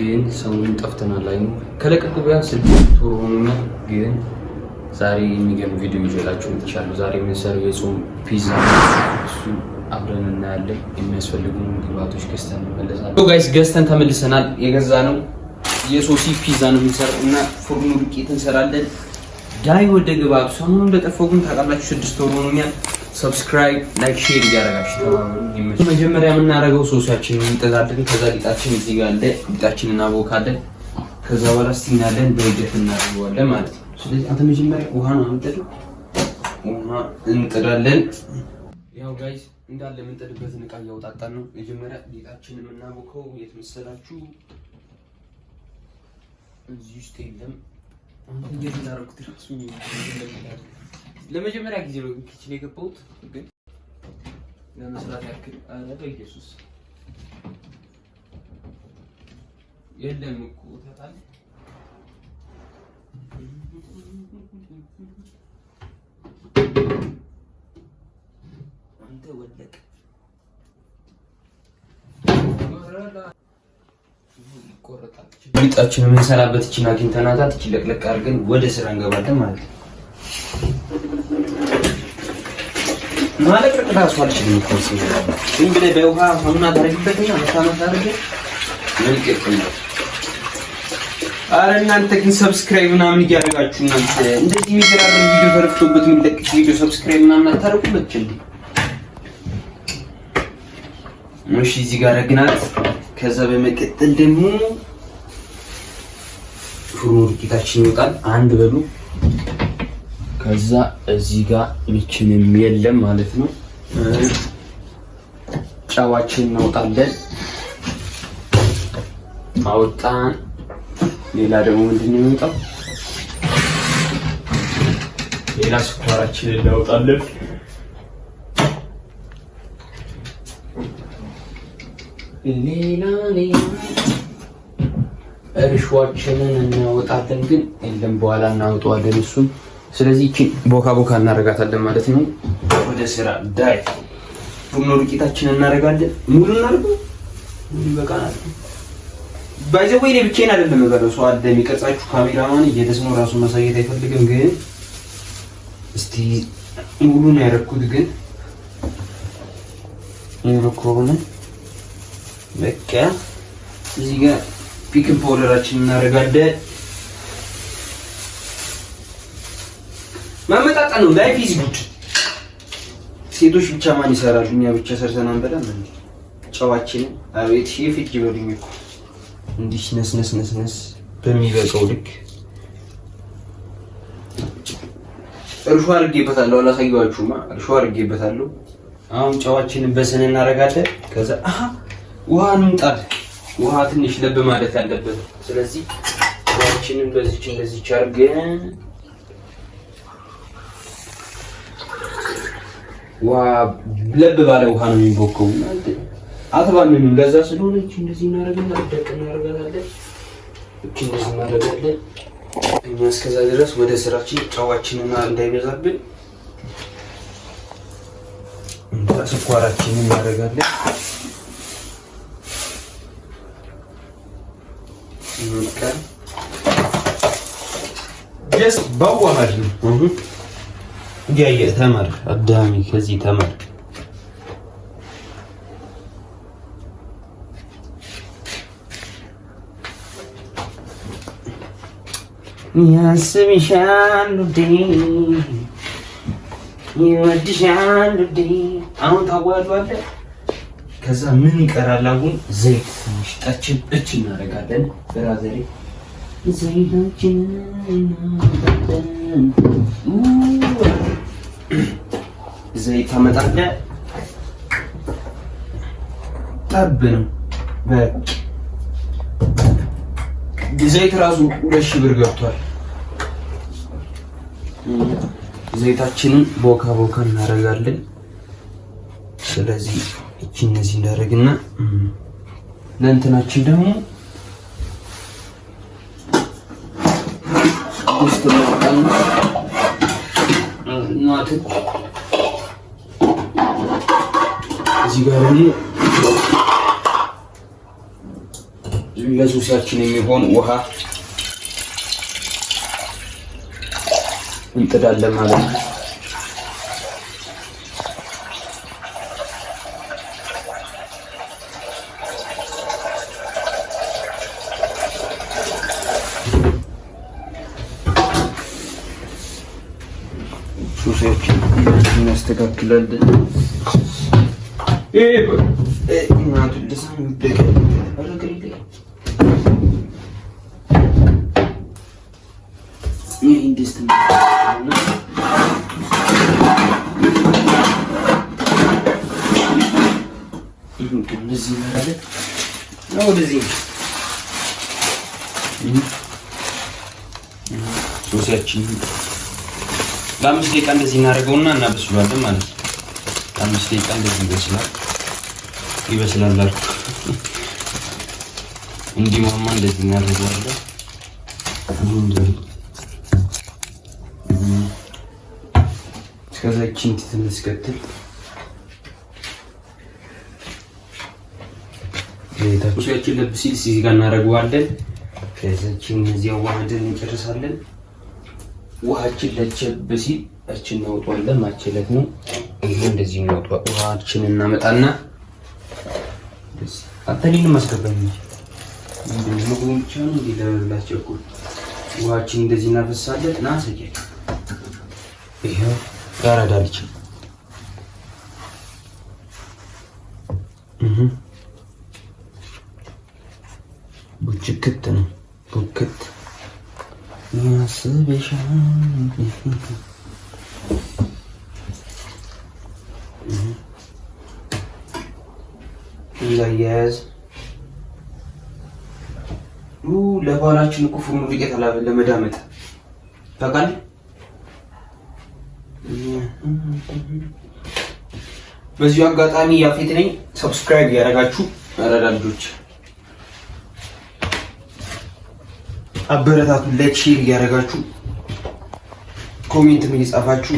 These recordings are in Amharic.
ግን ሰሞኑን ጠፍተናል። አይ ከለቀቁ ቢያንስ 6 ወር ሆኖኛል። ግን ዛሬ የሚገርም ቪዲዮ ይዤላችሁ መጥቻለሁ። ዛሬ የምንሰራው የጾም ፒዛ እሱ አብረን እናያለን። የሚያስፈልጉን ግብአቶች ገዝተን እንመለሳለን። Guys ገዝተን ተመልሰናል። የገዛ ነው የሶሲ ፒዛ ነው የምንሰራው እና ፉርኖ ዱቄት እንሰራለን። ዳይ ወደ ግብአቱ። ሰሞኑን እንደጠፋሁ ግን ታውቃላችሁ፣ 6 ወር ሆኖኛል። Subscribe፣ like፣ share እያደረጋችሁ ተባበሩ። መጀመሪያ የምናደርገው ሶሳችንን እንጥዳለን። ከዛ ሊጣችን እዚህ ጋር አለ። ሊጣችንን እናቦካለን። ከዛ በኋላ ስቲናለን በሂደት እናደርገዋለን ማለት ነው። ስለዚህ አንተ መጀመሪያ ውሃ ነው የምንጥደው፣ ውሃ እንጥዳለን። ያው guys እንዳለ የምንጥድበትን እቃ እያወጣጣን ነው። መጀመሪያ ሊጣችንን የምናቦከው የት መሰላችሁ? እዚህ ውስጥ የለም። እንዴት እንዳደረኩት እራሱ ለመጀመሪያ ጊዜ ነው kitchen የገባሁት፣ ግን ለመስራት ያክል። ኧረ በኢየሱስ የለም እኮ ታውቃለህ። አንተ ወለቅ ይቆረጣል። ሊጣችን የምንሰራበት እችን አግኝተናታል። እችን ለቅለቅ አድርገን ወደ ስራ እንገባለን ማለት ነው። ማለቅለቅ እራሱ አልችልም እኮ ዝም ብለህ በውሃ ሳሙና ታደርጊበትና መታ መታ አድርገህ መልቀቅ ነው። ኧረ እናንተ ግን subscribe ምናምን እያደረጋችሁ እናንተ እንደዚህ የሚገራርም ቪዲዮ ተለፍቶበት የሚለቅቅ ቪዲዮ subscribe ምናምን አታደርጉበት እንዴ? እሺ እዚህ ጋር አደረግናት። ከዛ በመቀጠል ደግሞ ፉርኖ ዱቄታችን ይወጣል። አንድ በሉ። ከዛ እዚህ ጋር ምችንም የለም ማለት ነው። ጨዋችን እናውጣለን። አወጣን። ሌላ ደግሞ ምንድን ነው የሚወጣው? ሌላ ስኳራችንን እናውጣለን። ሌላ ሌላ እርሾችንን እናወጣለን፣ ግን የለም በኋላ እናወጣዋለን እሱን። ስለዚህ ይቺን ቦካ ቦካ እናደርጋታለን ማለት ነው። ወደ ስራ ዳይ ቡኖ ዱቄታችንን እናደርጋለን። ሙሉ እናደርገው፣ ሙሉ ይበቃናል። By the way እኔ ብቻዬን አይደለም የምበላው፣ ሰው አለ የሚቀርጻችሁ ካሜራማን እየደስ ነው ራሱን ማሳየት አይፈልግም። ግን እስቲ ሙሉ ነው ያደረኩት፣ ግን ሙሉ ከሆነ በቃ እዚህ ጋር baking powder ኣችን እናደርጋለን። ማመጣጠን ነው። Life is good። ሴቶች ብቻ ማን ይሰራሉ? እኛ ብቻ ሰርተን አንበላም እንዴ? ጨዋችንን አቤት ሼፍ እጅ በሉኝ እኮ እንዲህ ነስነስ ነስነስ በሚበቃው ልክ እርሾ አድርጌበታለሁ። አላሳየኋችሁማ። እርሾ አድርጌበታለሁ። አሁን ጨዋችንን በስን እናደርጋለን። ከዛ አሃ ውሃ እንጣድ። ውሃ ትንሽ ለብ ማለት ያለበት። ስለዚህ ውሃችንን በዚች እንደዚች አድርገን ውሃ ለብ ባለ ውሃ ነው የሚቦከው። አትባንንም። ለዛ ስለሆነች እንደዚህ እናደርግና ደቅ እናደርጋታለን። እቺ እንደዚህ እናደርጋለን። እኛ እስከዛ ድረስ ወደ ስራችን ጨዋችንና እንዳይበዛብን ስኳራችንን እናደርጋለን። Just በዋሃድ ነው። እያየህ ተማር አዳሚ፣ ከዚህ ተማር። ያስብሻል ውዴ፣ ይወድሻል ውዴ። አሁን ታዋህዷለህ። ከዛ ምን ይቀራል? አሁን ዘይት ትንሽ ጠችን እች እናደርጋለን። ብራዘሬ ዘይታችንን እናደርጋለን። ዘይት ታመጣለህ። ጠብ ነው በቃ። ዘይት ራሱ 2,000 ብር ገብቷል። ዘይታችንን ቦካ ቦካ እናደርጋለን። ስለዚህ እቺ እነዚህ እንዳደረግና ለእንትናችን ደግሞ ውስጥ እናትን እዚህ ጋር ደግሞ ለሶሲያችን የሚሆን ውሃ እንጥዳለን ማለት ነው። ሶሲያችን እናስተካክላለን። ሶሲያችን ለ5 ደቂቃ እንደዚህ እናደርገውና እናበስለዋለን ማለት ነው። ለ5 ደቂቃ እንደዚህ ይበስላል ይበስላል አልኩ። እንዲሟማ እንደዚህ እናደርገዋለን። እስከዛ ይቺን ትንስከትል ሶሲያችን ለብ ሲል እዚህ ጋር እናደርገዋለን። ከዛችን እዚህ አዋህደን እንጨርሳለን። ውሃችን ለቸብ ሲል እችን እናወጣዋለን። ማቸለት ነው ይሄ እንደዚህ እናወጣ። ውሃችን እናመጣና አንተኔንም አስገባኝ እንጂ ምግቡን ብቻ ነው እንዴ ለመብላት ቸኩል። ውሃችን እንደዚህ እናፈሳለን። ና ሰጃችሁ ይሄው ያረዳልች ቡችክት ነው ቡክት ያስብሻል። እያያዝ ለባላችን እኮ ፉርኖ ዱቄት ለመዳመጥ ታውቃለህ። በዚሁ አጋጣሚ ያፌት ነኝ። subscribe ያደረጋችሁ አራዳ ልጆች አበረታቱ። like share እያደረጋችሁ comment ም እየጻፋችሁ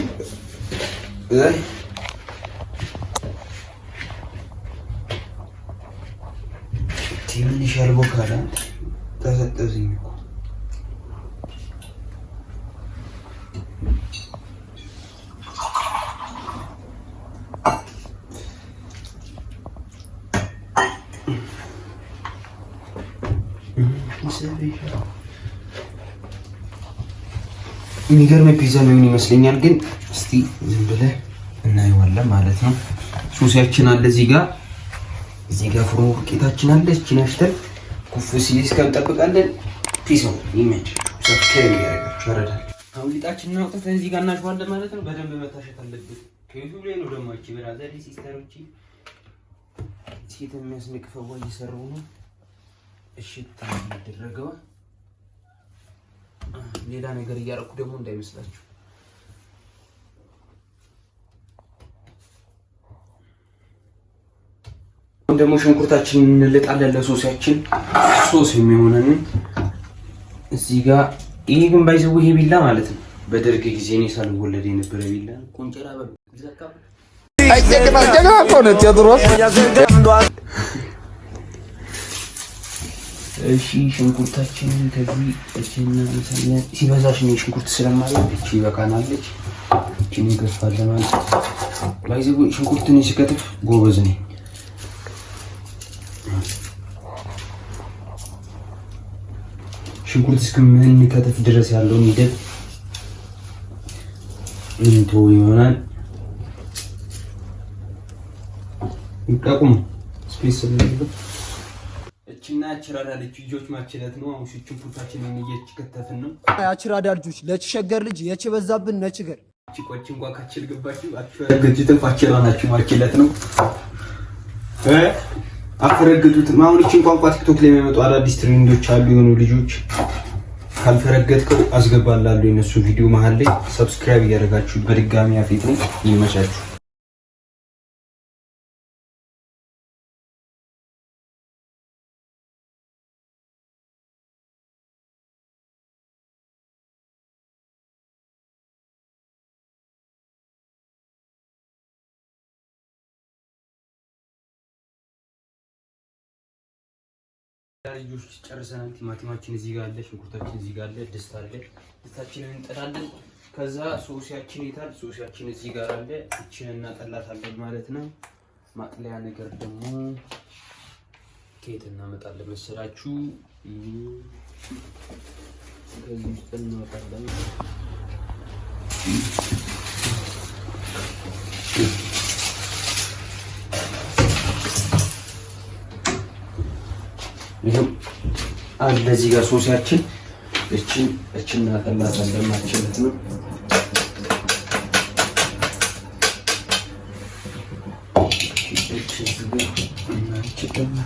ትንሽ ያልቦካለ ተሰጠዘኝ እኮ የሚገርም ፒዛ የሚሆን ይመስለኛል። ግን እስቲ ዝም ብለህ እናየዋለን ማለት ነው። ሶሲያችን አለ እዚህ ጋር እዚህ ጋር ፍርኖ ዱቄታችን አለ። እቺን አሽተን ኩፍ ሲል እስከንጠብቃለን። ፒዛው ይመቻችሁ። subscribe እያደረጋችሁ ያረዳል። አሁን ሊጣችንን አውጥተን እዚህ ጋር እናሸዋለን ማለት ነው። በደንብ መታሸት አለበት። ከ YouTube ላይ ነው ደግሞ እቺ brother sister ኦች ሴት የሚያስንቅፈው እየሰሩ ነው። እሽት የሚደረገው ሌላ ነገር እያደረኩ ደግሞ እንዳይመስላችሁ። አሁን ደግሞ ሽንኩርታችንን እንልጣለን ለሶሳችን ሶስ የሚሆነንን እዚህ ጋር። ይሄ ግን ባይዘው ይሄ ቢላ ማለት ነው በደርግ ጊዜ እኔ ሳልወለድ የነበረ ቢላ ቆንጨራ በሉ። ጀግና እኮ ነው ቴዎድሮስ። እሺ ሽንኩርታችንን ከዚህ እቺና እንሰለን ሲበዛሽ ነው ሽንኩርት ስለማለት እቺ ይበቃናለች። እቺን እንገፋለን ማለት ባይዘው ሽንኩርትን ሲከትፍ ጎበዝ ነኝ። ሽንኩርት እስከምንከትፍ ድረስ ያለውን ሂደት ምን ተው ይሆናል። ይጠቁም space ስለሌለው እችና አችራዳ ልጆች ማችለት ነው። አሁን ሽንኩርታችንን እየከተፍን ነው። አችራዳ ልጆች ለችሸገር ልጅ የችበዛብን ነችገር ቺቆች እንኳን ካችል ገባችሁ አትፈረግጡትም። ፋችራ ናችሁ ማችለት ነው አፈረግጡትም። አሁን እቺን ቋንቋ ቲክቶክ ላይ የሚመጡ አዳዲስ trend ኦች አሉ። የሆኑ ልጆች ካልፈረገጥከው አስገባላለሁ የነሱ ቪዲዮ መሀል ላይ subscribe እያደረጋችሁ በድጋሚ አፌት ነው። ይመቻችሁ። ልጆች ጨርሰናል። ቲማቲማችን እዚህ ጋር አለ፣ ሽንኩርታችን እዚህ ጋር አለ፣ ድስት አለ። ድስታችንን እንጥዳለን። ከዛ ሶሲያችን የታል? ሶሲያችን እዚህ ጋር አለ። እችን እናጠላታለን ማለት ነው። ማጥለያ ነገር ደግሞ ከየት እናመጣለን መሰላችሁ? ከዚህ ውስጥ እናወጣለን። ይኸው አለ እዚህ ጋር ሶሲያችን። እችን እናጠላታለን ማለት ነው። እቺ እዚህ ጋር እና እቺ ደግሞ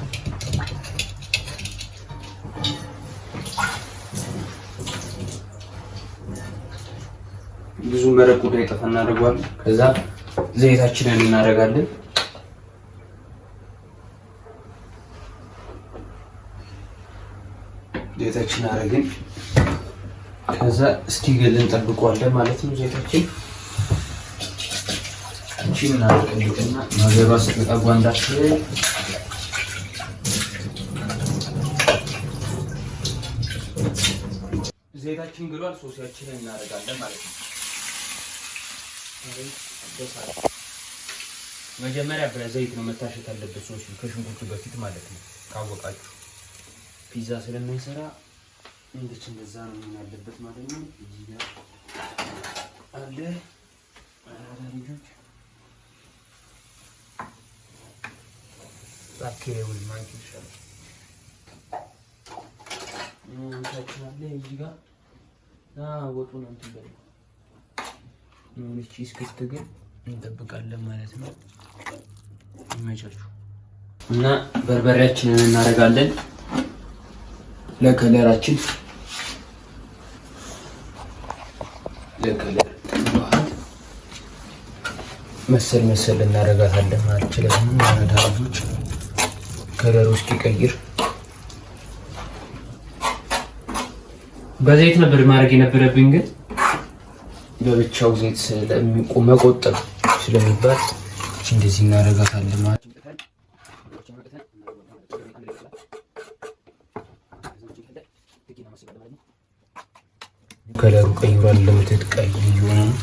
ብዙ መረቁ እንዳይጠፋ እናደርገዋለን። ከዛ ዘይታችንን እናደርጋለን። ዘይታችን አደረግን። ከዛ እስኪግል እንጠብቀዋለን ማለት ነው። ዘይታችን እቺን እናደርቅልቅና ማዘሯ ስትመጣ ጓንዳችን ዘይታችን ግሏል። ሶሲያችንን እናደርጋለን ማለት ነው። መጀመሪያ በዘይት ነው መታሸት ያለበት ሶሱ ከሽንኩርቱ በፊት ማለት ነው። ካወቃችሁ ፒዛ ስለምንሰራ እንደች እንደዛ ነው መሆን ያለበት ማለት ነው። እዚህ ጋር አለ አራዳ ልጆች ባኬውን ማንኪ ይሻላል። እንታችን አለ እዚህ ጋር ወጡን እንትን በል የሆነች እስክትግል እንጠብቃለን ማለት ነው። ይመቻችሁ እና በርበሬያችንን እናደርጋለን ለከለራችን ለ color ባህል መሰል መሰል እናደርጋታለን ማለት ነው። አራዳ ልጆች color ኡ እስኪቀይር በዘይት ነበር ማድረግ የነበረብኝ ግን በብቻው ዘይት መቆጠብ ስለሚባል እንደዚህ እናደርጋታለን ማለት ነው። ከለሩ ቀይሯል። ለምትት ቀይ እየሆነ ነው።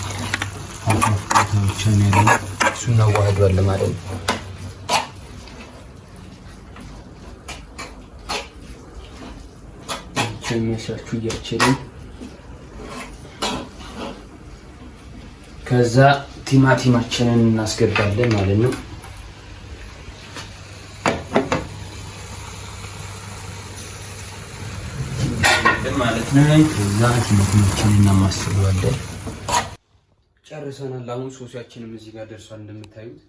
ብቻ ነው ያለው። እሱ እናዋህደዋለን ማለት ነው። የሚያሻችሁ እያችልን ከዛ ቲማቲማችንን እናስገባለን ማለት ነው። ማለት ነው። ከዛ ቲማቲማችንን እናማስለዋለን። ጨርሰናል። አሁን ሶሲያችንም እዚህ ጋር ደርሷል እንደምታዩት።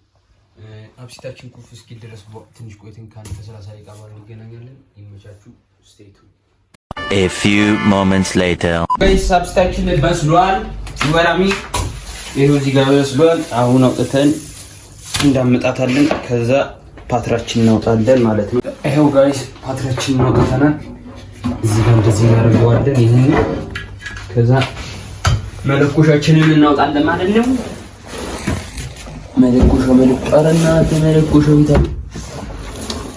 አብሲታችን ኩፍ እስኪል ድረስ ትንሽ ቆይተን ከአንድ ከ30 ደቂቃ በኋላ እንገናኛለን። ይመቻችሁ። Stay tuned. A few moments later. Guys አብሲታችን በስሏል። ይወራሚ ይኸው እዚህ ጋር በስሏል። አሁን አውጥተን እንዳመጣታለን። ከዛ ፓትራችን እናውጣለን ማለት ነው። ይኸው guys ፓትራችን እናውጥተናል። እዚህ ጋር እንደዚህ እናደርገዋለን። ይሄን ከዛ መለኮሻችንን እናውጣለን ማለት ነው። መለኮሻ መለቆረና ተመለኮሻ ይታል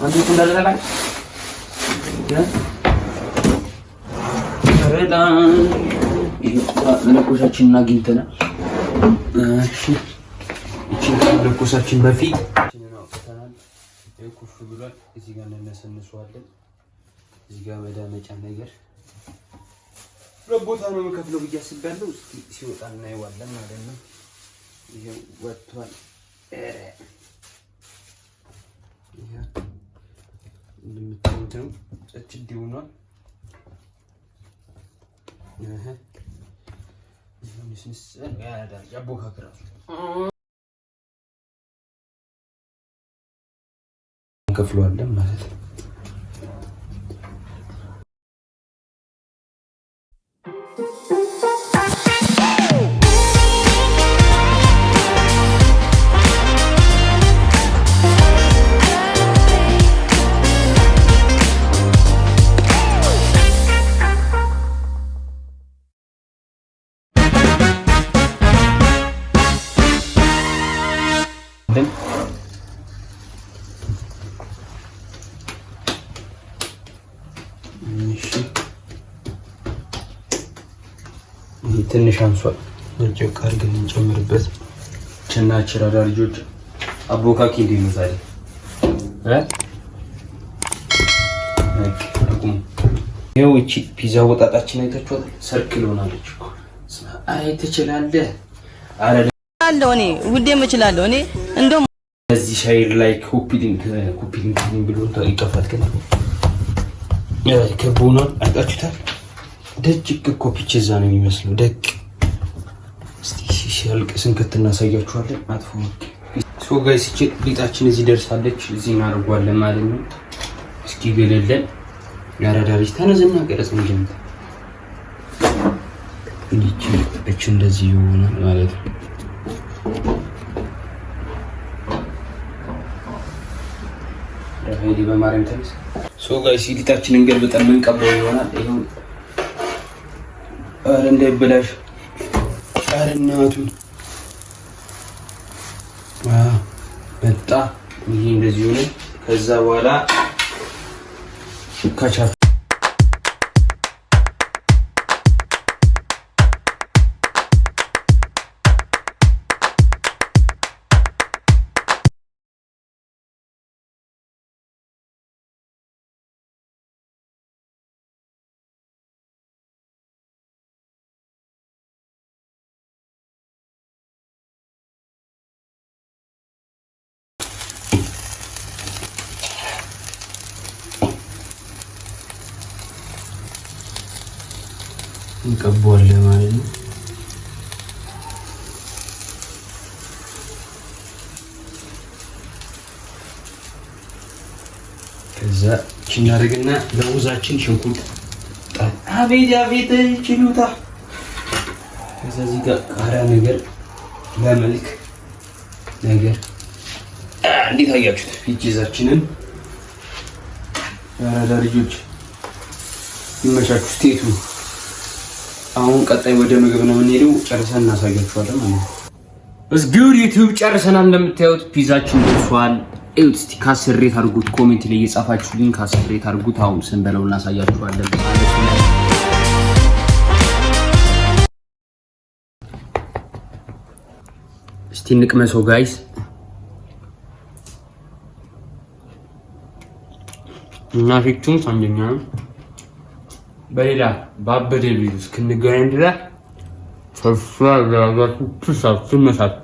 አንተ እንዳለላ መለኮሻችንን አግኝተናል። እሺ እቺን ከመለኮሳችን በፊት አውጥተናል። ኩፍ ብሏል። እዚህ ጋር እንነሰንሰዋለን። እዚህ ጋር መዳመጫ ነገር ሁለት ቦታ ነው የምከፍለው ብዬ አስቤያለሁ። እስኪ ሲወጣ እናየዋለን ማለት ነው። ይሄው ወጥቷል። እንደምታዩት ነው። ጸጭድ ሆኗል። እንከፍለዋለን ማለት ነው። ትንሽ አንሷል። ደጭቅ አድርገን እንጨምርበት። ችና ችራዳ ልጆች አቦካኪ እንዴት ነው ዛሬ? ይኸው እቺ ፒዛ ወጣጣችን አይታችኋታል። Circle ሆናለች እኮ። አይ ትችላለህ። አረ እኔ ውዴም እችላለሁ እኔ እንደውም እዚህ share like copy link copy link ብሎ ይጠፋል። ግን ክብ ሆኗል። አይታችሁታል። ደጭቅ እኮ ፒዛ ነው የሚመስለው። ደቅ እስቲ ሲያልቅ ስንከት እናሳያችኋለን። አጥፎ so guys እቺ ሊጣችን እዚህ ደርሳለች። እዚህ እናደርጓለን ማለት ነው። እስኪ ገለለን ያራዳ ልጅ ተነስና ቀረጽ እንጀምር። እቺ እቺ እንደዚህ ይሆናል ማለት ነው። ሄዲ በማርያም ተነስ። So guys ሊጣችንን ገልብጠን የምንቀባው ይሆናል። ይሄው ኧረ እንዳይበላሽ፣ ኧረ እናቱን መጣ። ይሄ እንደዚህ ሆነ። ከዛ በኋላ ካቻፕ እንቀበዋለን ማለት ነው። ከዛ እናደርግና ለውዛችን ሽንኩርት አቤት አቤት ችሉታ። ከዛ እዚህ ጋር ቃሪያ ነገር ለመልክ ነገር እንዴት አያችሁት? ፒዛችንን ያራዳ ልጆች ይመቻችሁ። ስቴቱ አሁን ቀጣይ ወደ ምግብ ነው የምንሄደው። ጨርሰን እናሳያችኋለን ማለት ነው። እዝግር ዩቲዩብ ጨርሰናል። እንደምታዩት ፒዛችን ደርሷል። እዩት እስቲ ከአስር rate አድርጉት። Comment ላይ እየጻፋችሁልኝ ከአስር rate አድርጉት። አሁን ስንበለው እናሳያችኋለን ማለት ነው። እስቲ እንቅመሰው guys። እና ፊቱም አንደኛ ነው። በሌላ ባበደ ቪዲዮ እስክንገናኝ ድረስ subscribe ያደረጋችሁ ፒስ አውት።